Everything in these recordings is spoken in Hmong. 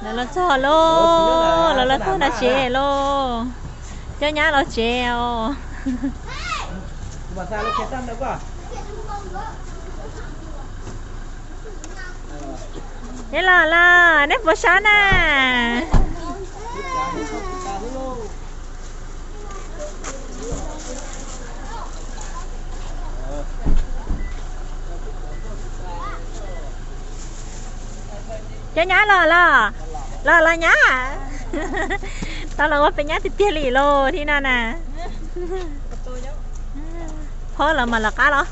Lawv los txog lauj, lawv los txog nram tsev lauj. Coj nyab los tsev os. Neb los los, neb puas sob na? Cov nyab los los, los los nyab. Tau los ua peb nyab tiag tiag li los thiab no na. Phob los mas lawv qab los.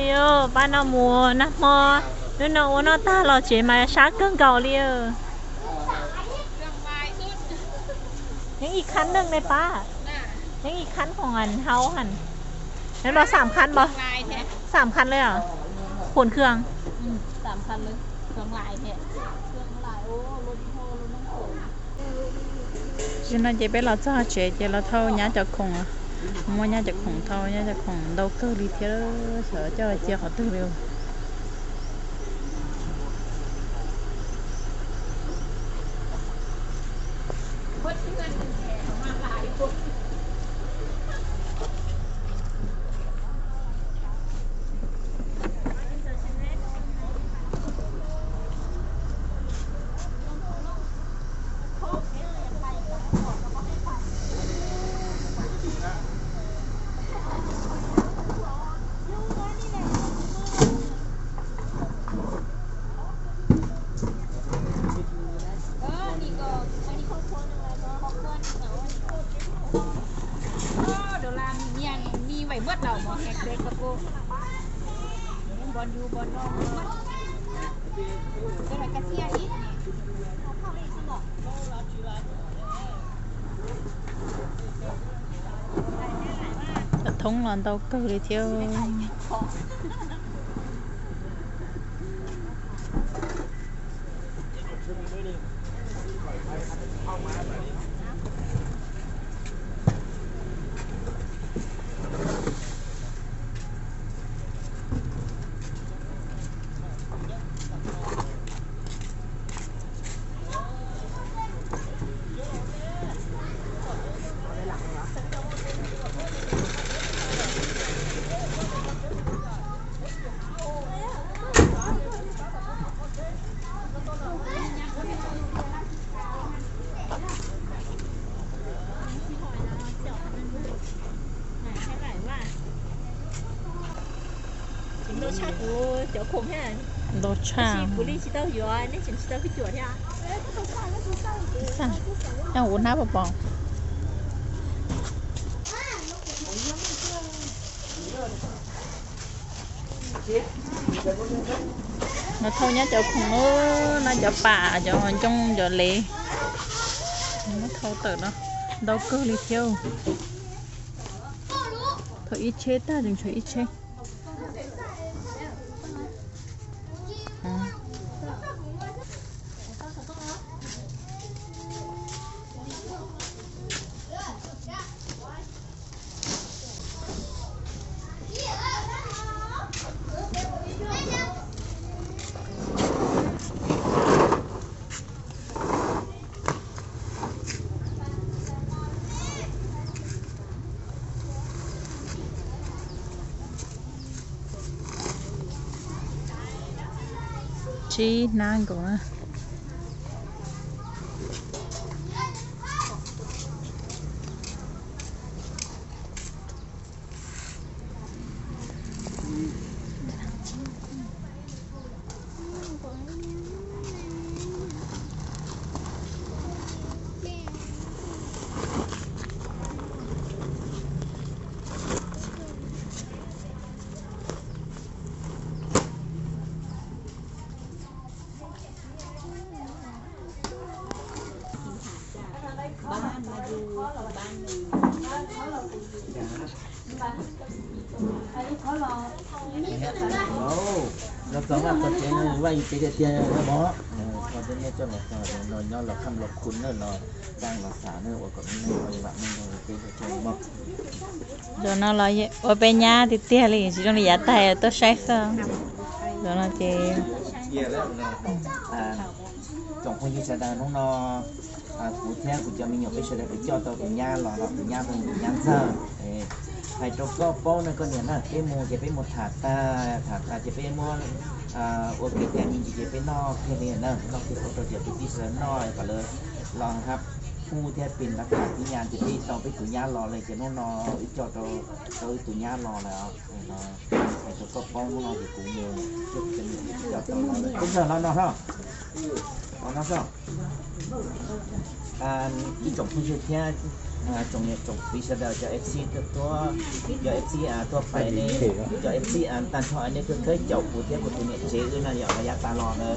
Yog pab no mus nag hmo, hnub no ua noj tag los tsev mas sab kawg nkaus li. Yeej ib khab neeg ne pab, yeej ib khab khoom hau hab. Neb los xam khab npau, xam khab li os, khuam khwm. Tsis no ces peb los txog tsev ces los thauj nyab cov khoom, muab nyab cov khoom thauj, nyab cov khoom ntau kawg li thiab, xyov coj cia qhov twg li. Cov thoob los ntau kawg li thiab. Ntau tshaj kuv cov khoom thiab. Ntau tshaj. Kuv li tsis tau yuav, nej tseem tsis tau pib cuam thiab. Ua hnab pos pos. Los thauj nyab cov khoom, no cov pam, cov ncoo, cov lev. Muab thau tawm no, ntau kawg li thiab. Thauj ib tsheb tag tseem tshuav ib tsheb. Tsib hnab nkaus na. Los txog vaj txog tsev, vaj tsev tiag tiag mog. Nej coj los txog no nyob los kham los khun na, los txaj los xav na, ua kom neej ua vam meej rau peb rau cov mog. Zaum no los ua peb nyab tiag tiag li, tsis zoo li yav tag tuaj saib xwb. Zaum no ces tsoom phooj ywg sawv daws, hnub no kuv thiab kuv cov me nyuam peb sawv daws kuj coj tau tus nyab los, los tus nyab zoo tus nyab ntxawg. Hais rau koj paub na koj niam na, peb mus ces peb mus tham tag, tham tag ces peb muab ua kev cai me ntsis ces peb noj kiag li na, noj kiag ua rau cov kwv tij sawv daws noj kom lawv los hab phu thiab pim nrog tham tib nyab ces peb tau peb tus nyab los lawm ces hnub no wb coj tau wb tus nyab los lawm. Hais rau koj paub hnub no ces kuv mus coj tau los lawm, peb nrog los no, los no. Ib tsoom phooj ywg thiab tsoom niam tsoom txiv sawv daws, cov F C tuaj, cov F C tuaj pais ne, cov F C tag nrho nej tuaj khawb caum kuv thiab kuv tus niam tsev wb na yom, los yav tas los na,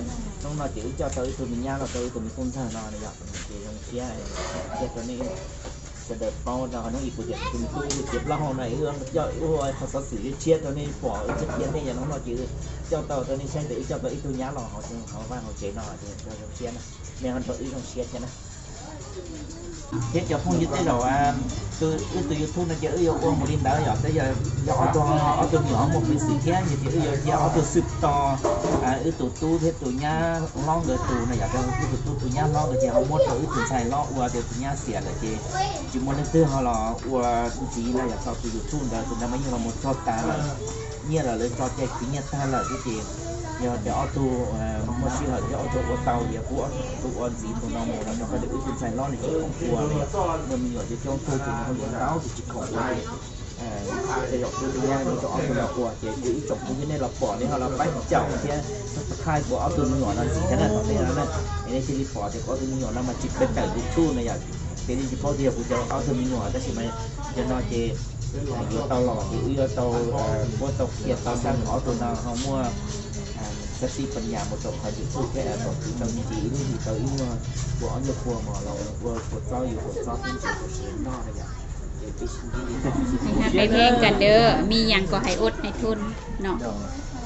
hnub no ces wb coj tau ib tug me nyab los rau wb tus me tub ntxawg no yom, ces zoo siab thiab rau nej sawv daws paub rau hnub ib kuv tias tus me tub wb tiav plaub hau no wb coj ua qhov xov xwm tshiab rau nej pom wb tseeb tiag nej yom, hnub no ces coj tau rau nej saib tias wb coj tau ib tug nyab los hauv vaj hauv tsev no ces zoo siab na, nej ho nrog wb zoo siab thiab na. Thiab cov phooj ywg tej zaum wb tus YouTube no ces wb yuav ua mus li ntawd yom, twb yog ob tug, ob tug me nyuam ho muaj peev xwm thiab ces wb yuav cia ob tug xwb tos wb tus tub thiab tus nyab hlob nkawd tus no yom, rau wb tus tub tus nyab hlob nkawd ces ho muab rau wb tus ntxhais hlob ua tias tus nyab xiam lawm ces tsis muaj leej twg ho los ua ntxiv no yom, tau tus YouTube ntawd tus ntawd mas yeej los mus txog tas lawm. Nyiaj los lawv tso cai khwv nyiaj tag lawm thiab ces yog tias ob tug muaj sij hawm thiab ob tug ua tau ces pub ob tug ua ntxiv tus no mus los rau qhov tias wb tus ntxhais hlob nws tsis khoom ua li, muaj me nyuam coob coob tug ces nws ho yuav ntau tus tsis khoom ua li. Tej zaum kuv tus nyab nws rau ob tug no ua ces kuv ib tsoom phooj ywg nej los pom nej ho los pab caum thiab subscribe kuv ob tug me nyuam no ntxiv thiab na, thaum nej no na, es nej thiaj li pom tias kuv ob tug me nyuam no mas tsis peb tawm YouTube no yom, ces nej tsis paub tias yog kuv cov ob tug me nyuam tab sis mas cov no ces yuav tau los ces wb yuav tau muab tau qhia tau xa nws ob tug no ho muaj xab tib pas nyas mus rau qhov YouTube thiab kom kwv tau me ntsis ib lub hlis tau ib nyuag pua ob nyuag pua mos los ua kua txob yuav kua txob pub ntsis rau sawv daws noj na yom. Hais qhia peb ib qho dawm, mib yaam kuas hais ua hais thun no,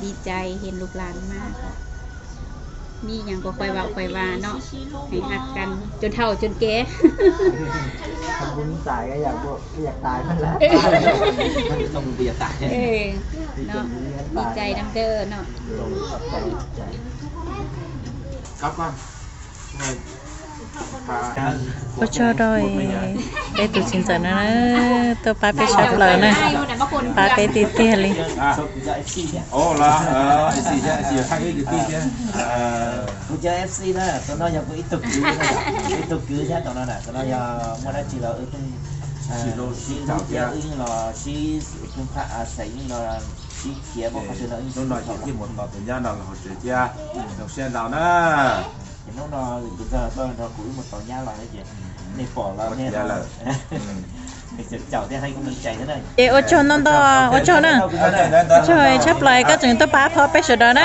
di cai heev lug laas maag, mib yaam kuas khuas vaam khuas vaam no, hais has kan cua dhau cua kev. Di cai dam dawm no. Ua tsaug rau peb tus txiv ntxawm na, tuaj pab peb sab plaws na, pab peb tiag tiag li. Kuv cov F C na, tus no yog kuv ib tug kwv, ib tug kwv thiab tus no na, tus no yog muaj dab tsi los wb pheej sib hlub thiab wb yeej los sib, wb pheej pab xaiv, wb yeej los sib khiav muaj qhov twg no wb yeej sib hlub. Hnub no ces thiaj mus tos tus nyab no los hauv tsev thiab, zoo siab ntau na. Ces hnub no kuv ntxawg tuaj nrog kuv wb mus tos nyab los ces nej pom lawm, caum thiab hais kuv mloog cai thiab na. Es ua tsaug ntau ntau, ua tsaug na, ua tsaug tshaj plaws koj tseem tuaj pab phob peb sawv daws na.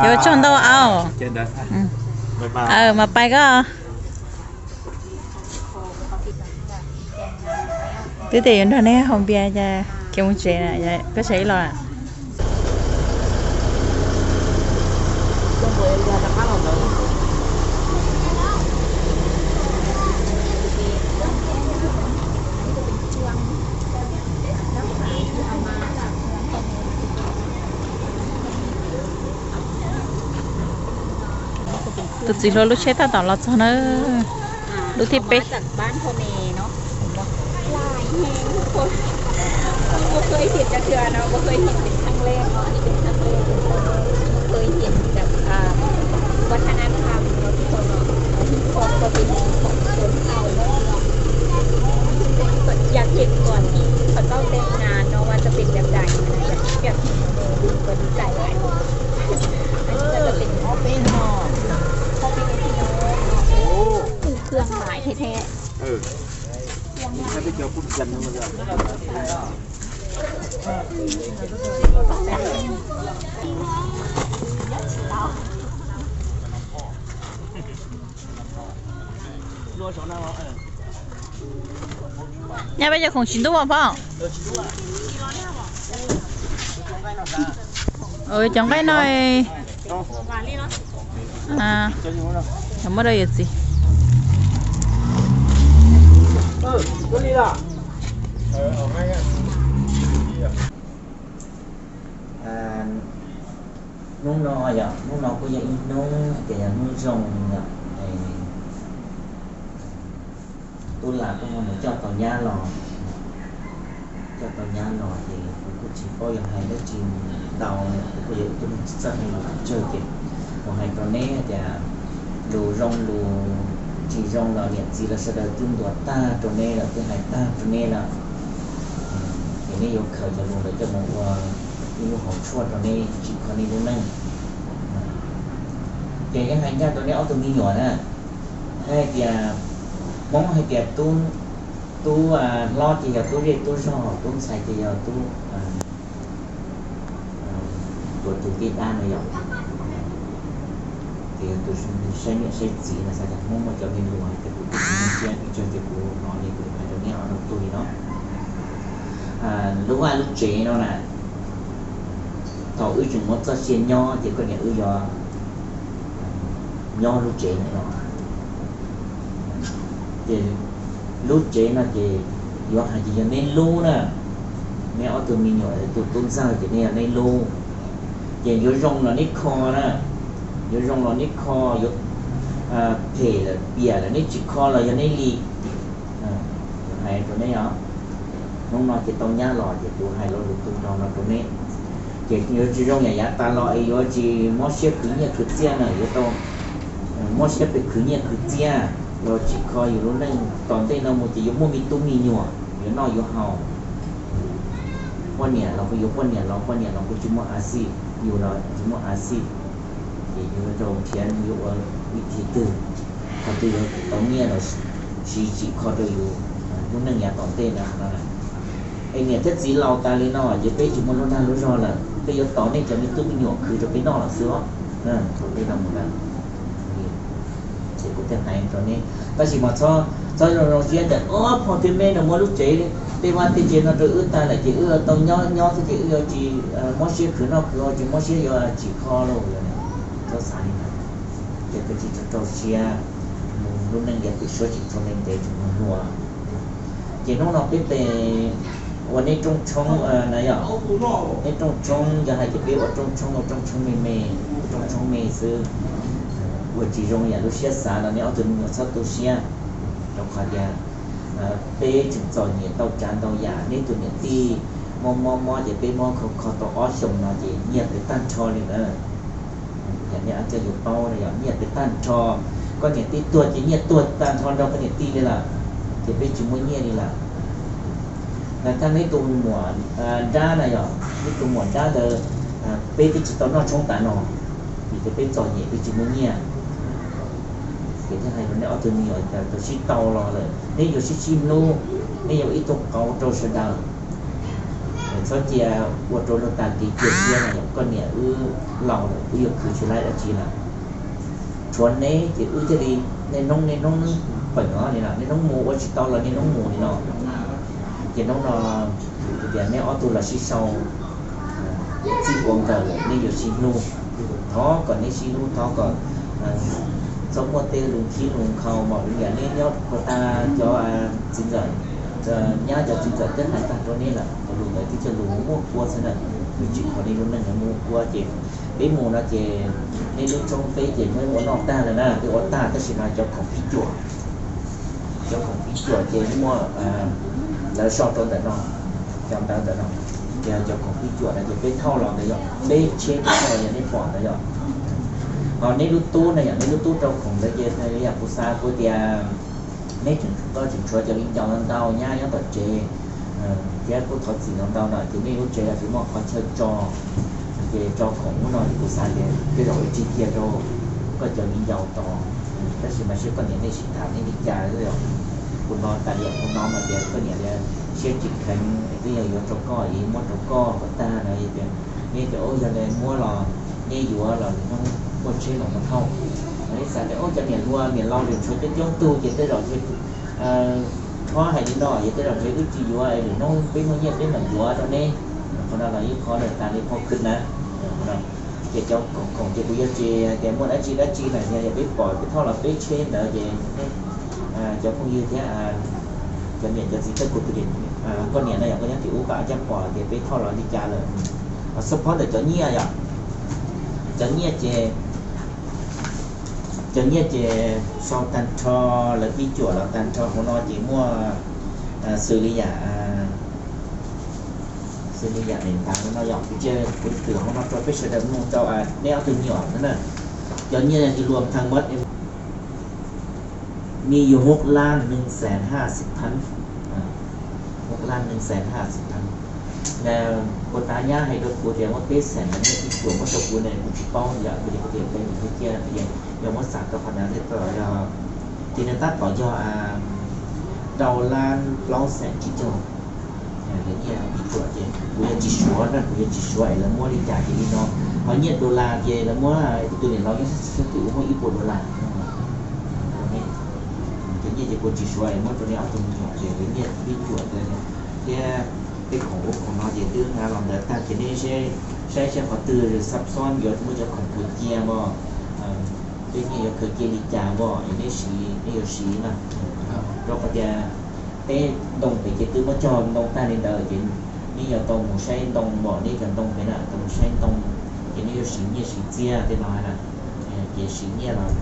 Es ua tsaug ntau au. Mas pais koj. Twb tias yuav nrog neb haus npias ces khiav mus tsev na, koj saib los. Tus txiv hluas lub tsheb tab tom los txog na, lub thib peb. บ้านพ่อแม่เนาะ หลายแฮงทุกคน บ่เคยเห็นจักเทื่อเนาะ บ่เคยเห็นเป็นครั้งแรกเนาะ อันนี้เป็นครั้งแรก บ่เคยเห็นแบบ อ่า วัฒนธรรมเนาะทุกคนเนาะ ฮิปฮอปประเพณีของชนเผ่าเนาะ อยากเห็นก่อนที่เขาเจ้าแต่งงานเนาะ ว่าจะเป็นแบบใด อยาก อยากเห็น เออ ก็ดีใจหลาย อันนี้ก็จะเป็นพ่อแม่เนาะ พ่อแม่พี่น้องเนาะ โอ้ เครื่องหลายแท้ๆ เออ นี่ถ้าไปเจอปุ๊บกันมันก็ Nyob peb cov khoom tsis ntub as phob. Cov nqaij no. Muab rau yawm txiv. Hnub no yog, hnub no kuj yog ib hnub tias yog hnub zoo yom. Tub Lam kuj ho mus coj tau nyab los, coj tau nyab los ces kuv kuj tsis paub yuav hais dab tsi ntau, kuv kuj yog ib tug neeg tsis txawj hais lus tsawg ces mus hais rau neb tias lus zoo lus tsis zoo los niam txiv los sawv daws twb ntuas tag rau neb lawm, twb hais tag rau neb lawm. Ces neb yuav khaws cov lus ntawd coj mus ua ib lub hauv tshuaj rau neb tsim kho neb lub neej. Ces yeej hais ncaj rau neb ob tug me nyuam na, hais tias, Hmoob hais tias tub, tub hlob ces yog tub zej tub zog, tub ntxhais ces yog tub tuav tus tij dab no yom. Ces yog tus saib niam saib txiv no xav tias Hmoob muaj cov me lus hais tias kuv tsis muaj siab pes tsawg ces kuv hnov li kuv hais rau neb ob tug li no. Lub vaj lub tsev no na, thaum wb tseem muaj txoj sia nyob ces koj niam wb yuav nyob lub tsev no. Ces lub tsev no ces yuav hais tias yog neb lub na, neb ob tug me nyuam tus tub ntxawg ces neb yog neb lub. Ces yuav zoo los neb kho na, yuav zoo los neb kho, yuav phem lawm piam lawm neb tsis kho los yog neb li. Hais rau neb os, hnub no ces tau nyab los ces kuv hais lo lus tu nrho no rau neb. Ces yuav tsis zoo yam yav tas los es yuav tsis mob siab khwv nyiaj khwv txiaj na, yuav tau mob siab pes khwv nyiaj khwv txiaj los tsim kho yus lub neej tom ntej no mus ces yuav muaj me tub me nyuam yuav noj yuav haus. Poj niam los kuj yuav poj niam los, poj niam los kuj tsis muaj a xij, yus los tsis muaj a xij. Ces yuav rau nrhiav yuav ua vim thim twg, qhov twg yuav tau nyiaj los siv tsim kho rau yus lub neej yav tom ntej no no. Es niam thiab txiv laus tas li no ces peb tsis muaj lub dag lub zog lawm, peb yuav tos nej cov me tub me nyuam khwv rau peb noj lawm xwb os. Thaum peb no mus na, ces kuv thiaj hais rau neb, tab sis mas txhob zoo zoo siab tias, Ob, phauj thiab meb no muab lub tsev, tej vaj tej tsev no rau wb tag lawm ces wb tau nyob nyob xwb ces wb yuav tsis mob siab khwv noj khwv haus, tsis mob siab yuav tsim kho lauj. Txhob xav li ntawd, ces peb tsis txhob rau siab, lub neej yog pem suab tsis txhob me ntev tsis mus hluas. Ces hnub no peb pe ua nej rooj tshoob na yom, nej rooj tshoob yog hais tias peb ua rooj tshoob, ua rooj tshoob me me, rooj tshoob me xwb, ua tsis zoo yam lub siab xav no nej ob tug me nyuam txhob tu siab, rau qhov tias peb tseem txom nyem tau tsav ntau yam, neb tus niam tij mob mob mob ces peb muab kho kho tau ob xyoos no ces nyiaj pem tag nrho li na. Yog nej coj yuav paub na yog nyiaj pem tag nrho, koj niam tij tuag ces nyiaj tuag tag nrho rau koj niam tij li lawm, ces peb tsis muaj nyiaj li lawm. Thaj neb tus muam nrab na yom, neb tus muam nrab ntawd peb twb tsis tau noj tshoob tas no, vim tias peb txom nyem peb tsis muaj nyiaj. Ces thiaj hais rau nej ob tug me nyuam tias sib tau los lawm neb yuav sib sib hlub, neb yuav ib tug qauv rau sawv daws. Txhob cia ua rau luag tag kev cia siab no yom, koj niam wb laus lawm wb yuav khwv tsis laib dab tsi lawm. Tshuav neb ces wb thiaj li niaj hnub niaj hnub peem no li no, niaj hnub mus ua tsis tau los niaj hnub mus li no. Ces hnub no kuv tias neb ob tug los sib sau txij ua nkawm lawm neb yuav sib hlub, thov kom neb sib hlub, thov kom txhob muaj tej lus khib lus nkhaus mas yam neb nyob, cov txiv ntxawm, nyab cov txiv ntxawm twb hais tag rau neb lawm, lus ntawd twb yog lus muaj kua xwb na. Twb tsis kho neb lub neej muaj kua ces peb mus no ces neb lub tshoob peb ces muab ua noj tag lawm na, twb ua tag tab sis mas cov khoom phib cuam, cov khoom phib cuam ces muaj, lawv sau rau ntawm no, cov ntawv ntawm no, ces cov khoom phib cuam no ces peb thauj los ntawd yog peb tsheb peb thauj los yog neb pom ntawd yog. Ho neb lub tub na yom, neb lub tub rau khoom ntawd ces yam kuv xav kuv tias neb tseem, koj tseem tshuav cov viv ncaus ntau ntau nyab nyob tom tsev thiab kuj thov txim ntau ntau no ces nej lub tsev los tsis muaj qhov chaw tso, ces tso khoom ub no ces kuv xav tias tej zaum yuav tsis cia rau koj cov viv ncaus tos. Tab sis mas seb koj niam nej sib tham nej li cas, kuv hnov tas li, kuv hnov mas tias koj niam li siab tsis kheev, twb yog yuav rau koj es muab rau koj kom tag no tias, nej tias ub yog li muab los nej yuav los lwm hnub muaj tsheb los muab thauj. Neb xav tias ub cov niam hluas niam laus lwm tshuav coob coob tug ces tej zaum txhob hais li no, yog tej zaum ntshe wb tsis yuav, lwm hnub peb muaj nyiaj peb mam yuav rau neb. Qhov no los ib qhov lawm tas li qhov khwv na. Ces cov khoom khoom ces kuv yuav tsis tias muaj dab tsi dab tsi na, yog peb pom peb thauj los peb tsheb ntawd ces cov phooj ywg thiab cov niam cov txiv thawj kuv tus, koj niam no yog koj nyob tim ub koj coj pom tias peb thauj los li cas lawm. Support ntawm cov nyiaj yom, cov nyiaj ces cov nyiaj ces sau tag nrho, lawv pib cuam los tag nrho hauv no ces muaj xws li yam xws li yam daim ntawv no yog kuv cia kuv twm hauv no rau peb sawv daws mloog rau neb ob tug me nyuam na. Cov nyiaj รวมทั้งหมด มีอยู่หกล้านหนึ่งแสนห้าสิบพัน หกล้านหนึ่งแสนห้าสิบพัน na. Puas tas nyab hais rau kuv tias muab peb xees na, nyiaj tib cuam muab rau kuv ne, kuv tsis paub yom, kuv tias kuv tias peb mus cia, yog muab xam rau qhov ntawd thiaj tau yog. Ces nws tab tom yog rau lab plaub xees tsib caug. Lawv nyiaj tib cuam ces kuv yuav tsis suav na, kuv yuav tsis suav es lawv muab li cas ces li no. Ho nyiaj dollar ces lawv muab, kuv tus niam laus nyob sab tim ub muab ib puas dollar. Cov nyiaj ces kuv tsis suav es muab rau neb ob tug me nyuam ces lawv nyiaj tib cuam thiab. Tej khoom ub khoom no ces twb hnav los ntawd tag ces neb saib saib qhov twg xab xob yuav muab cov khoom khaws cia os, tej nyiaj yuav khaws cia li cas os es neb siv, neb yuav siv na. Rau qhov tias teb ntoo pem ces twb muab cog ntoo tag li ntawd ces neb yuav tau mus saib ntoo os, neb cov ntoo pem na tau mus saib ntoo ces neb yuav siv nyiaj siv txiaj tej no na. Ces siv nyiaj los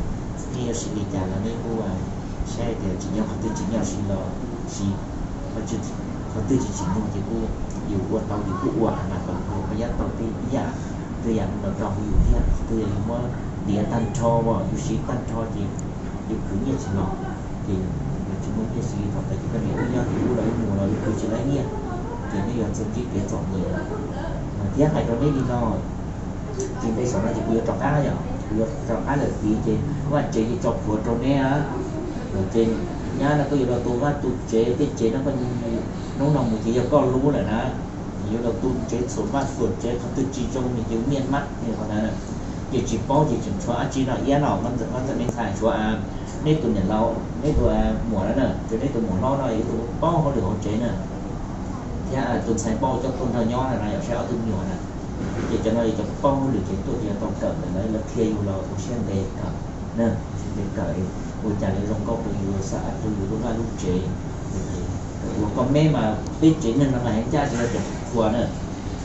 neb yuav siv li cas los neb kuj saib tias tsim nyog qhov twg tsim nyog siv los siv, qhov twg tsis tsim nyog ces kuj yus ua tau yus kuj ua na, kom yus pab yab tau tej ib yam, tej yam no rau hauv yus thiab. Qhov twg yog yus muab ntiav tag nrho os, yus siv tag nrho ces yus khwv nyiaj tsis los, ces yus tsis muaj nyiaj siv. Thaum ntawd ces koj niam wb nyob ces wb los wb mus los yus khwv tsis laib nyiaj, ces neb yuav txog ntsib kev txom nyem. Thiab hais rau neb li no, tsis ntev saum no ces kuv yuav rov qab yom, kuv yuav rov qab lawm tid ces vaj tsev ces tso plhuav rau neb. Ces nyab no koj yuav los tu vaj tu tsev, tej tsev no koj hnub no mus ces yog koj lub lawm na. Yuav los tu tsev txhuam vaj txhuam tsev, qhov twg tsis zoo ces yus niaj mab qhov ntawd. Ces tsis paub ces tseem tshuav dab tsi no iab no, neb ntxhais tshuav neb tus niam laus, neb tus muam no na, ces neb tus muam hlob no yog tus paub hauj lwm hauv tsev na, thiab tus ntxhais npauj coj tuaj nrog nyob no yog saib ob tug me nyuam na. Ces cov no yog cov paub hauj lwm ces tuaj ces yuav tau kawm ntawm lawv, lawv qhia yus los ua siab ntev kawm na, ua siab ntev kawm, ua cas lawv zoo nkauj rau yus, xav rau yus lub vaj lub tsev. Ua koj meb mas peb tsev neeg no mas heev ncaj tsis yog cov qhuas na.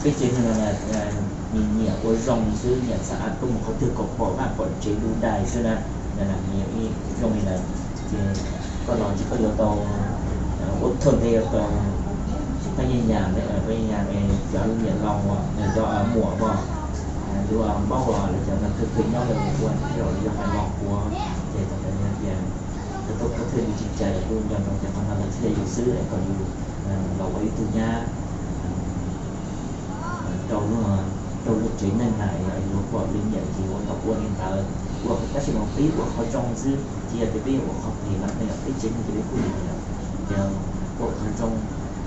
Peb tsev neeg no nyiam ua zoo xwb, nyiam xav tuaj mus qhov twg kom pom vaj pom tsev du dais xwb na. Zoo li ntawd ces koj los ces koj yuav tau ua thawj ntej yuav tau pab nyab nyas, pab nyab nyas cov niam laus, cov muam os, lub npauj os, lawv cov no thawj thawj nyob lawv ua zaum lawv yuav hais los ua, ces thaum ntawd yog tias lawv tuaj pub thawj yus tsis cais lawm kuj nco ntsoov tias qhov no lawv qhia yus xwb es kom yus los ua ib tug nyab rau, rau lub tsev neeg na, yuav pom li nyiam ces yuav tau ua li ntawd. Ua tab sis mas peb ua qhov zoo xwb, tsis yog tias peb yuav ua qhov phem no, peb tsev neeg ces peb kuj li ntawd, ces ua qhov zoo,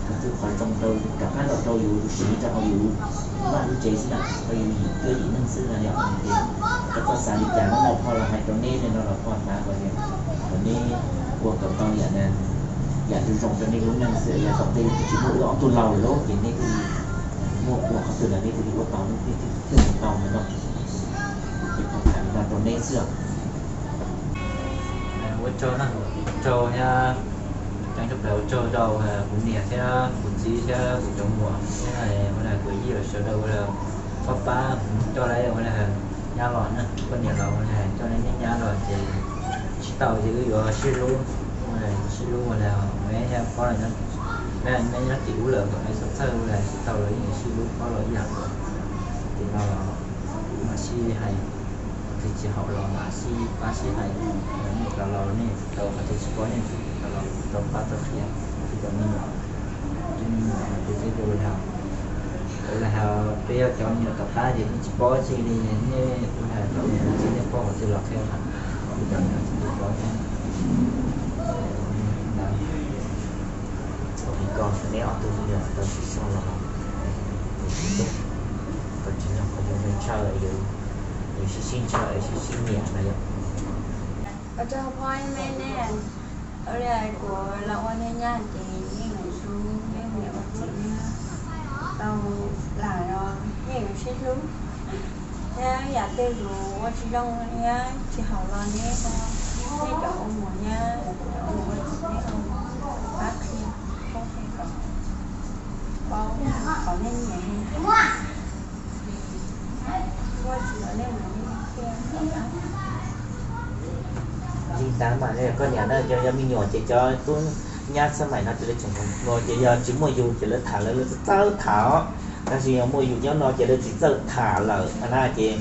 qhov twg qhov zoo rau, rov qab los rau yus siv rau hauv yus vaj lub tsev xwb na, rau yus yim cuab yim neeg xwb na yom. Ces koj xav li cas hnub no phoj los hais rau neb, no los phoj xav kom tias kom neb ua kom tau yam, yam zoo zoo rau nej lub neej xwb, yog tau tej tsis muaj wb ob tug laus lawm lauj, ces neb thiaj li muaj ua qhov twg los neb thiaj li ua tau, neb thiaj li tau ntawd no. Ces phoj tham li no rau neb xwb. Ua tsaug na, ua tsaug thiab, cov cov plas ua tsaug rau kuv niam thiab kuv txiv thiab kuv cov muam thiab ua kuv yij sawv daws ua pab pab coj lawv ua nyab los na, poj niam los ua coj neb nyab los ces tsis tau ces wb yuav sib hlub, sib hlub ua li, neb nyob tim ub lawm kom neb txhob txhawj ua li, tsis tau los yeej sib hlub, paub los ib yam. Ces no kuv mam sib hais, qhov twg tsis haum los mam sib pab sib hais, nej los los nej tau, qhov twg tsis paub nej los los tau pab tau qhia, qhov twg tau me nyuam, tus me nyuam tus twb ua li hos, ua li hos peb yog cov me nyuam tom qab ces twb tsis paub tsi li, nej ua li hos cov me nyuam ces nej paub qhov twg los qhia hos, cov me nyuam ces twb paub thiab. Ua li ko neb ob tug me nyuam tau tsis so los, tau tsis yog qhov twg ntshaw, yus sib sib ntshaw sib sib nyiam na yom. Ua tsaug phob me ne, ua li kuv los ua nej nyab ces yeej hlub peb niam ua txiv, tau lam los yeej sib hlub. Thiab yam twg yus ua tsis zoo thiab tsis haum los neb ho, nej cov ua muam nyab, cov ua muam ua txiv nej ho pab qhia, pab qhia kom paub qhov nej nyiam li ntawd. Ua tsis los nej mus nej thiaj li ntawd mas koj niam na, yog me nyuam ces cov tub nyab xab maim no ces lawv tseem hluas ces yog tsis muaj yus ces lawv tham lawv, lawv txawj tham os. Tab sis yog muaj yus nyob no ces lawv tsis txawj tham lawm na. Ces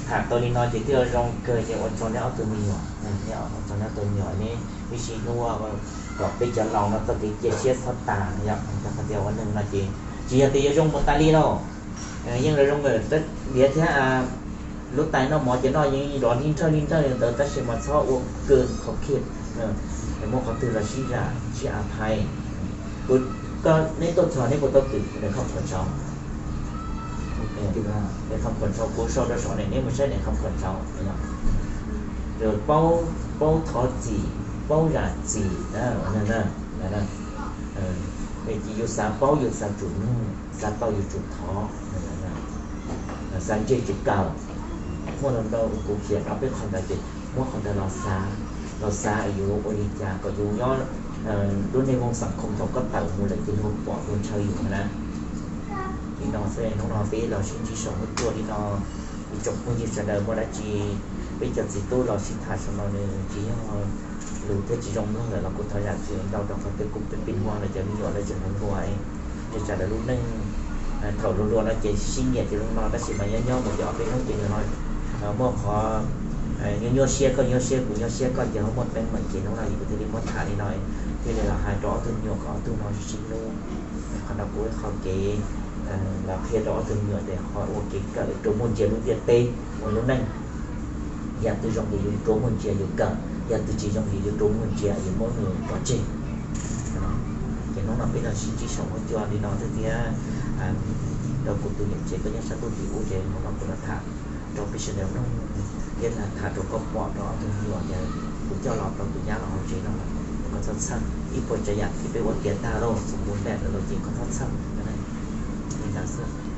tham tau li no ces thiaj zoo kawg. Ces ua tsaug neb ob tug me nyuam, ua tsaug neb ob tug me nyuam, neb ib sij hnub kom peb cov laus no txoj kev cia siab txhob tas, yog qhov tias ua neeg no ces tsis yog tias yuav zoo mus tas li lauj. Yeej zoo, diav thiab lub tais noj mov ces noj yeej nrov li nrawj li nrawj li ntawd tab sis mas txhob ua kawg qhov khiav. Muaj qhov twg los sib zam sib a phais. Kuv, koj, neb tuaj txog neb kuj tau twm, neb khom khuam tso, neb khom khuam tso, kuv sau rau saum ne, neb mus saib ne, khom khuam tso. Paub, paub thov txim, paub zam txim, yus xav paub yus xav tsum nug, xav tau yus tsum thov, xav ntsej tsum kawm. Muaj ntau ntau kuv qhia rau peb qhov ntawd ces muab qhov ntawd los xav, los xav yus ua li cas kom yus nyob lub neej vooj xam khoo thaum koj tawm mus lawm ces luag pom luag ntshaw yus na. Li no xwb, hnub no peb los sib ntsib saum huab cua li no, ib tsoom phooj ywg sawv daws muaj dab tsi peb cov txiv tub los sib tham saum no nws tsis yog lus thiab tsis zoo mloog lawm los kuv thov zam txim ntau rau qhov tias kuv pheej pheej hluas los cov me nyuam lawv tseem hluas hluas, ces sawv daws lub neej thaum hluas hluas no ces sib nyiam ces zoo no tab sis mas nyob nyob mus ces ob peb hnub ces nws ho muaj qhov nyuaj nyuaj siab, koj nyuaj siab kuv nyuaj siab, koj ces ho muaj teeb meem ces hnub no yus kuv thiaj li muab tham li no, thiaj li los hais rau ob tug me nyuam kom ob tug no sib hlub. Qhov no kuv ib qho kev los qhia rau ob tug me nyuam tias qhov ua kev kawm rau muaj ntsia lub ntiaj teb ua lub neej. Yam twg zoo ces yus rov muaj ntsia yus kawm, yam twg tsis zoo ces yus rov muaj ntsia yus muab nws pov tseg. Ces hnub no peb los sib ntsib saum huab cua li no thiab tiag. Rau kuv tus niam tsev koj nyob sab ntuj tim ub ces hnub no kuv los tham rau peb sawv daws mloog thiab tham rau koj pom rau ob tug me nyuam tias kuv coj los rau tus nyab los hauv tsev no los koj txhob txhawj, ib puas tsav yam thiab peb ua tiav tag lauj, kuv npaj lawm lauj ces koj txhob txhawj. Li ntawd xwb.